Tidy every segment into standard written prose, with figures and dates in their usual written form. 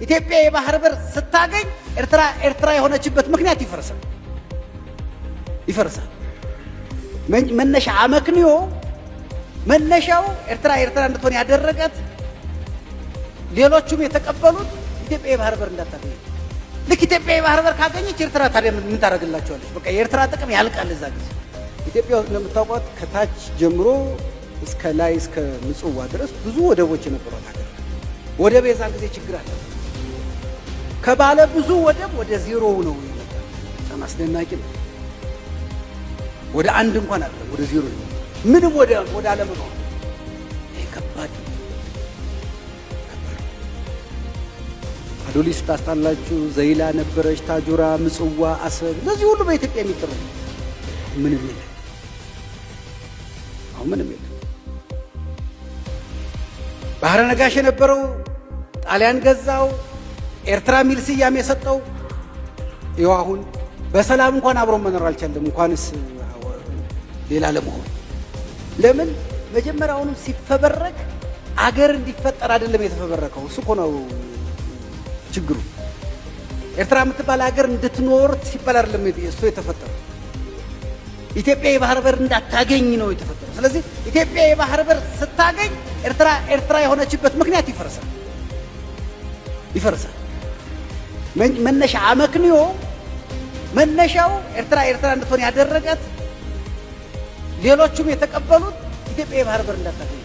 ኢትዮጵያ የባህር በር ስታገኝ ኤርትራ ኤርትራ የሆነችበት ምክንያት ይፈርሳል ይፈርሳል። መነሻ አመክንዮ መነሻው ኤርትራ ኤርትራ እንድትሆን ያደረጋት ሌሎቹም የተቀበሉት ኢትዮጵያ የባህር በር እንዳታገኝ። ልክ ኢትዮጵያ የባህር በር ካገኘች ኤርትራ ታዲያ ምን ታደርግላቸዋለች? በቃ የኤርትራ ጥቅም ያልቃል እዛ ጊዜ። ኢትዮጵያ እንደምታውቋት ከታች ጀምሮ እስከ ላይ እስከ ምጽዋ ድረስ ብዙ ወደቦች የነበሯት ሀገር። ወደብ የዛን ጊዜ ችግር አለ። ከባለ ብዙ ወደብ ወደ ዜሮው ነው የመጣ። በጣም አስደናቂ ነው። ወደ አንድ እንኳን አይደለም፣ ወደ ዜሮ ነው። ምንም ወደ አለመኖር። ይሄ ከባድ ከባድ። አዱሊስ ታስታላችሁ፣ ዘይላ ነበረች፣ ታጁራ፣ ምጽዋ፣ አሰብ፣ እነዚህ ሁሉ በኢትዮጵያ የሚጠሩ ምንም የለም። አሁን ምንም የለም። ባህረ ነጋሽ የነበረው ጣሊያን ገዛው፣ ኤርትራ የሚል ስያሜ የሰጠው ይኸው አሁን በሰላም እንኳን አብሮ መኖር አልቻለም፣ እንኳንስ ሌላ ለመሆን። ለምን? መጀመሪያውንም ሲፈበረክ አገር እንዲፈጠር አይደለም የተፈበረከው። እሱ እኮ ነው ችግሩ። ኤርትራ የምትባል ሀገር እንድትኖር ሲባል አይደለም እሱ የተፈጠረው። ኢትዮጵያ የባህር በር እንዳታገኝ ነው የተፈጠረው። ስለዚህ ኢትዮጵያ የባህር በር ስታገኝ ኤርትራ ኤርትራ የሆነችበት ምክንያት ይፈርሳል ይፈርሳል። መነሻ አመክንዮ መነሻው ኤርትራ ኤርትራ እንድትሆን ያደረጋት ሌሎቹም የተቀበሉት ኢትዮጵያ የባህር በር እንዳታገኝ።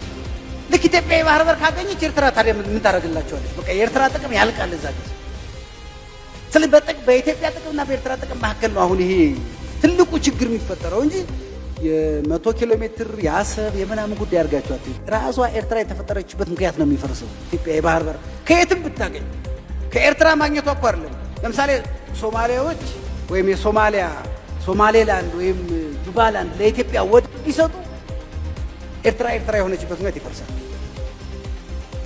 ልክ ኢትዮጵያ የባህር በር ካገኘች ኤርትራ ታዲያ ምን ታደርግላቸዋለች? በቃ የኤርትራ ጥቅም ያልቃል እዛ ጊዜ። ስለዚህ በኢትዮጵያ ጥቅምና በኤርትራ ጥቅም መካከል ነው አሁን ይሄ ትልቁ ችግር የሚፈጠረው እንጂ የ100 ኪሎ ሜትር የአሰብ የምናምን ጉዳይ አድርጋችኋት ራሷ ኤርትራ የተፈጠረችበት ምክንያት ነው የሚፈርሰው። ኢትዮጵያ የባህር በር ከየትም ብታገኝ ከኤርትራ ማግኘቷ እኮ አይደለም። ለምሳሌ ሶማሊያዎች ወይም የሶማሊያ ሶማሌላንድ ወይም ጁባላንድ ለኢትዮጵያ ወደብ ቢሰጡ ኤርትራ ኤርትራ የሆነችበት ምክንያት ይፈርሳል።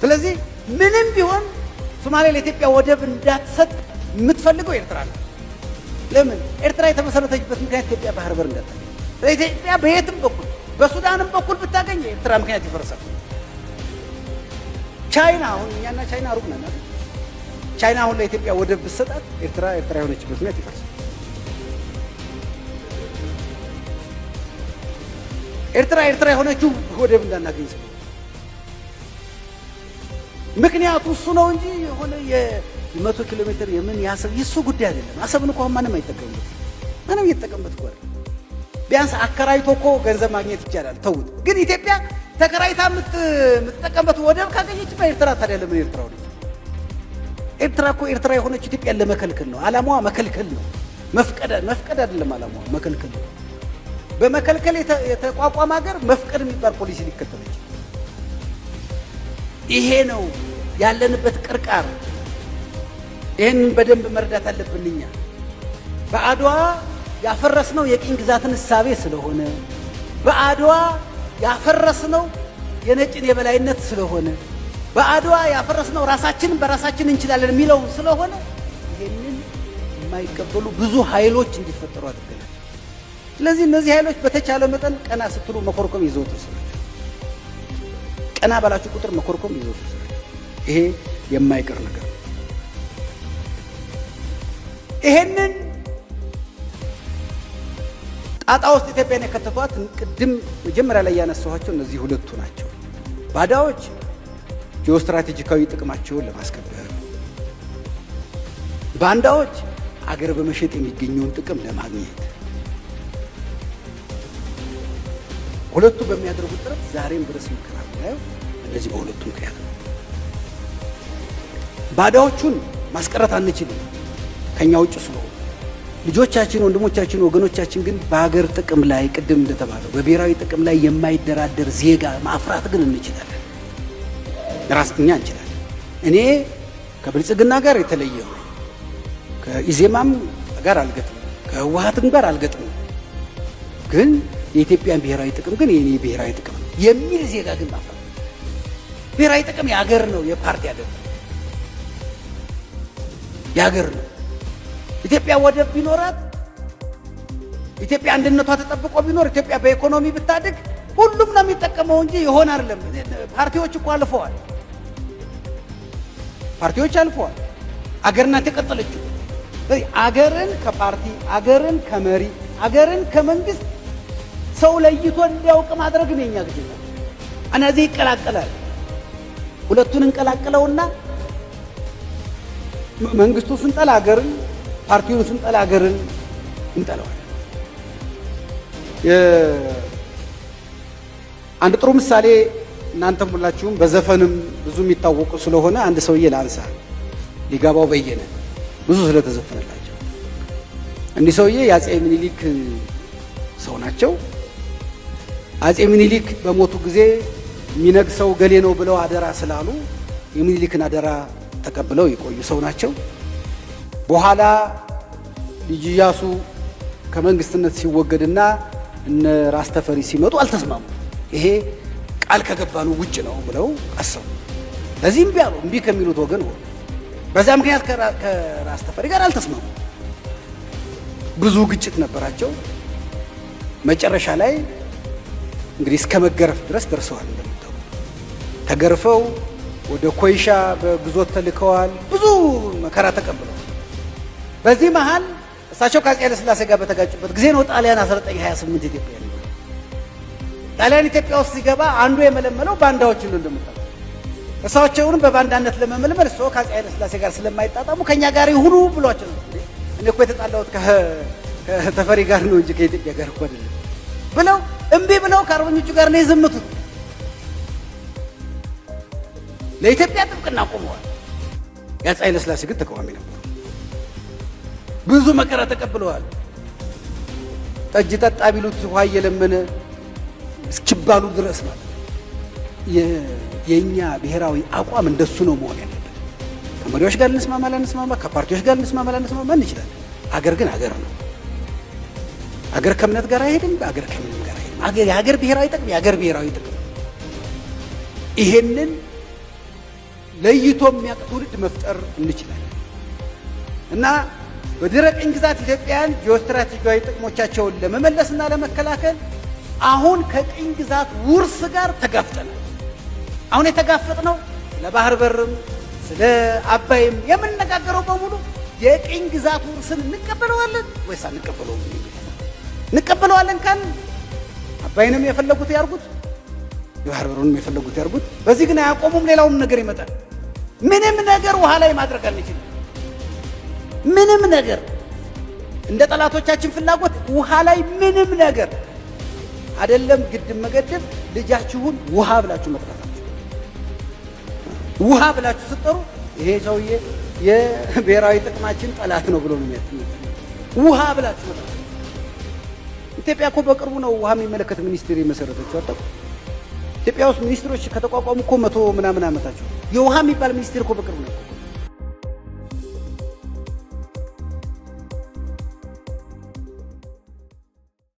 ስለዚህ ምንም ቢሆን ሶማሊያ ለኢትዮጵያ ወደብ እንዳትሰጥ የምትፈልገው ኤርትራ ነው። ለምን? ኤርትራ የተመሰረተችበት ምክንያት ኢትዮጵያ ባህር በር እንዳታገኝ። ኢትዮጵያ በየትም በኩል በሱዳንም በኩል ብታገኝ የኤርትራ ምክንያት ይፈርሳል። ቻይና አሁን እኛና ቻይና ሩቅ ነን አይደል? ቻይና አሁን ለኢትዮጵያ ወደብ ብትሰጣት ኤርትራ ኤርትራ የሆነችበት ምክንያት ይፈርሳል። ኤርትራ ኤርትራ የሆነችው ወደብ እንዳናገኝ ስለሆነ ምክንያቱ እሱ ነው እንጂ የሆነ የ100 ኪሎ ሜትር የምን የአሰብ የእሱ ጉዳይ አይደለም። አሰብን እኮ አሁን ማንም አይጠቀምበት፣ ማንም እየተጠቀምበት እኮ አይደለም። ቢያንስ አከራይቶ እኮ ገንዘብ ማግኘት ይቻላል። ተውት። ግን ኢትዮጵያ ተከራይታ የምትጠቀምበት ወደብ ካገኘች በኤርትራ ታዲያ ለምን ኤርትራ ሆነች? ኤርትራ እኮ ኤርትራ የሆነች ኢትዮጵያን ለመከልከል ነው። ዓላማዋ መከልከል ነው። መፍቀድ መፍቀድ አይደለም ዓላማዋ፣ መከልከል ነው። በመከልከል የተቋቋመ ሀገር መፍቀድ የሚባል ፖሊሲ ሊከተል ይችላል። ይሄ ነው ያለንበት ቅርቃር። ይህንን በደንብ መረዳት አለብን። እኛ በአድዋ ያፈረስነው የቅኝ ግዛትን እሳቤ ስለሆነ፣ በአድዋ ያፈረስነው የነጭን የበላይነት ስለሆነ፣ በአድዋ ያፈረስነው ራሳችንን በራሳችን እንችላለን የሚለውን ስለሆነ ይህንን የማይቀበሉ ብዙ ኃይሎች እንዲፈጠሩ አድርገናል። ስለዚህ እነዚህ ኃይሎች በተቻለ መጠን ቀና ስትሉ መኮርኮም የዘወትር ስራቸው። ቀና ባላችሁ ቁጥር መኮርኮም የዘወትር ስራቸው። ይሄ የማይቀር ነገር ነው። ይሄንን ጣጣ ውስጥ ኢትዮጵያን የከተቷት ቅድም መጀመሪያ ላይ ያነሳኋቸው እነዚህ ሁለቱ ናቸው። ባዳዎች ጂኦስትራቴጂካዊ ጥቅማቸውን ለማስከበር፣ ባንዳዎች አገር በመሸጥ የሚገኘውን ጥቅም ለማግኘት ሁለቱ በሚያደርጉት ጥረት ዛሬም ድረስ መከራ የምናየው እነዚህ በሁለቱ ምክንያት ነው። ባዳዎቹን ማስቀረት አንችልም ከኛ ውጭ ስለሆኑ። ልጆቻችን፣ ወንድሞቻችን፣ ወገኖቻችን ግን በሀገር ጥቅም ላይ ቅድም እንደተባለው በብሔራዊ ጥቅም ላይ የማይደራደር ዜጋ ማፍራት ግን እንችላለን። ራስ እኛ እንችላለን። እኔ ከብልጽግና ጋር የተለየ ነው። ከኢዜማም ጋር አልገጥምም፣ ከህወሀትም ጋር አልገጥምም። ግን የኢትዮጵያን ብሔራዊ ጥቅም ግን የኔ ብሔራዊ ጥቅም ነው የሚል ዜጋ ግን ማፍራት፣ ብሔራዊ ጥቅም የሀገር ነው፣ የፓርቲ አይደለም፣ የሀገር ነው። ኢትዮጵያ ወደብ ቢኖራት፣ ኢትዮጵያ አንድነቷ ተጠብቆ ቢኖር፣ ኢትዮጵያ በኢኮኖሚ ብታድግ ሁሉም ነው የሚጠቀመው እንጂ የሆነ አይደለም። ፓርቲዎች እኮ አልፈዋል። ፓርቲዎች አልፈዋል። አገር ናት የቀጠለችው። ስለዚህ አገርን ከፓርቲ፣ አገርን ከመሪ፣ አገርን ከመንግስት ሰው ለይቶ እንዲያውቅ ማድረግ ነው የኛ ግዴታ። እነዚህ ይቀላቀላል። ሁለቱን እንቀላቅለውና መንግስቱ ስንጠላ አገርን፣ ፓርቲውን ስንጠላ አገርን እንጠላዋለን። አንድ ጥሩ ምሳሌ እናንተም ሁላችሁም በዘፈንም ብዙ የሚታወቁ ስለሆነ አንድ ሰውዬ ላንሳ። ሊገባው በየነ ብዙ ስለተዘፈነላቸው እንዲህ ሰውዬ የአፄ ምኒልክ ሰው ናቸው። አፄ ምኒልክ በሞቱ ጊዜ የሚነግሰው ገሌ ነው ብለው አደራ ስላሉ የሚኒሊክን አደራ ተቀብለው የቆዩ ሰው ናቸው። በኋላ ልጅ ኢያሱ ከመንግስትነት ሲወገድና እነ ራስ ተፈሪ ሲመጡ አልተስማሙ። ይሄ ቃል ከገባኑ ውጭ ነው ብለው አሰቡ። ለዚህ እምቢ አሉ። እምቢ ከሚሉት ወገን ሆኑ። በዛ ምክንያት ከራስ ተፈሪ ጋር አልተስማሙ። ብዙ ግጭት ነበራቸው። መጨረሻ ላይ እንግዲህ እስከ መገረፍ ድረስ ደርሰዋል። እንደምታውቁት ተገርፈው ወደ ኮይሻ በግዞት ተልከዋል። ብዙ መከራ ተቀብለዋል። በዚህ መሃል እሳቸው ከአፄ ኃይለ ሥላሴ ጋር በተጋጩበት ጊዜ ነው ጣሊያን 1928 ኢትዮጵያ ነው። ጣሊያን ኢትዮጵያ ውስጥ ሲገባ አንዱ የመለመለው ባንዳዎችን ነው እንደምታውቁት። እሳቸውንም በባንዳነት ለመመልመል እርስዎ ከአፄ ኃይለ ሥላሴ ጋር ስለማይጣጣሙ ከኛ ጋር ይሁኑ ብሏቸው ነው። እኔ እኮ የተጣላሁት ከተፈሪ ጋር ነው እንጂ ከኢትዮጵያ ጋር እኮ አይደለም ብለው እምቢ ብለው ከአርበኞቹ ጋር ነው የዘመቱት። ለኢትዮጵያ ጥብቅና ቆመዋል። የአፄ ኃይለ ሥላሴ ግን ተቃዋሚ ነበሩ። ብዙ መከራ ተቀብለዋል። ጠጅ ጠጣ ቢሉት ውሃ እየለመነ እስኪባሉ ድረስ ማለት ነው። የኛ ብሔራዊ አቋም እንደሱ ነው መሆን ያለበት። ከመሪዎች ጋር ልንስማማ ላንስማማ፣ ከፓርቲዎች ጋር ልንስማማ ላንስማማ እንችላለን። አገር ግን አገር ነው። አገር ከእምነት ጋር አይሄድም። አገር ከምንም ጋር አይሄድም። አገር የሀገር ብሔራዊ ጥቅም የሀገር ብሔራዊ ጥቅም ይሄንን ለይቶ የሚያውቅ ትውልድ መፍጠር እንችላለን እና በድህረ ቅኝ ግዛት ኢትዮጵያውያን ጂኦስትራቴጂካዊ ጥቅሞቻቸውን ለመመለስና ለመከላከል አሁን ከቅኝ ግዛት ውርስ ጋር ተጋፍጠናል። አሁን የተጋፈጥነው ስለ ባህር በርም ስለ አባይም የምንነጋገረው በሙሉ የቅኝ ግዛት ውርስን እንቀበለዋለን ወይስ አንቀበለውም? እንቀበለዋለን ካልን አባይንም የፈለጉት ያርጉት፣ የባህር በሩንም የፈለጉት ያርጉት። በዚህ ግን አያቆሙም። ሌላውም ነገር ይመጣል። ምንም ነገር ውሃ ላይ ማድረግ አንችልም። ምንም ነገር እንደ ጠላቶቻችን ፍላጎት ውሃ ላይ ምንም ነገር አይደለም። ግድብ መገደብ ልጃችሁን ውሃ ብላችሁ መጥራታችሁ፣ ውሃ ብላችሁ ስትጠሩ ይሄ ሰውዬ የብሔራዊ ጥቅማችን ጠላት ነው ብሎ ነው የሚያትመው። ውሃ ብላችሁ መጥራት። ኢትዮጵያ እኮ በቅርቡ ነው ውሃ የሚመለከት ሚኒስቴር የመሰረተችው። አጣው ኢትዮጵያ ውስጥ ሚኒስትሮች ከተቋቋሙ እኮ 100 ምናምን ዓመታቸው። የውሃ የሚባል ሚኒስቴር እኮ በቅርቡ ነው።